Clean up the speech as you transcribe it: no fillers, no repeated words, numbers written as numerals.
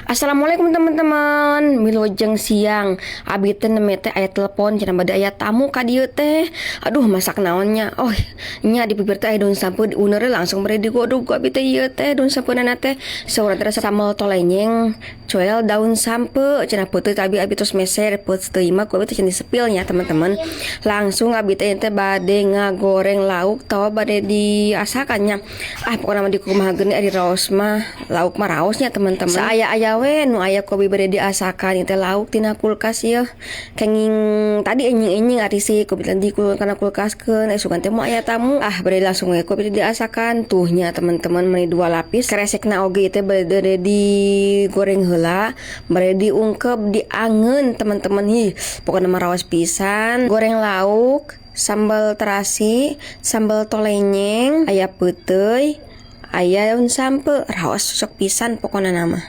Assalamualaikum, teman-teman. Wilujeng siang. Abi teh nembe teh aya telepon cenah bade aya tamu ka dieu teh. Aduh, masak naon nya? Oh nya, di bibir teh aya daun sampeu diuneurna, langsung bade digodog ku abi teh ieu teh daun sampeunana teh. Saurna teh sambal tolenyeng coel daun sampeu cenah. Peuteut abi, abi terus meser peuteut mah ku abi teh can disepil nya, teman-teman. Langsung abi teh teh bade ngagoreng lauk tawa bade diasakan nya. Ah, pokokna mah dikumaha geuni ari raos mah, lauk mah raos nya, teman-teman. Saaya-aya we nu aya ku abi bade diasakan ieu teh lauk tina kulkas ieu. Kenging tadi enjing-enjing ari si ku abi di kana kulkaskeun, sugan teh moal aya tamu. Ah, bade langsung we ku abi diasakan tuh nya, teman-teman. Meuni dua lapis kresekna oge teh bade digoreng heula, bade diungkep, diangeun, teman-teman. Hi, pokokna mah raos pisan. Goreng lauk sambal terasi, sambal tolenyeng, aya peuteuy, aya daun sampeu, raos cocok pisan pokokna nama.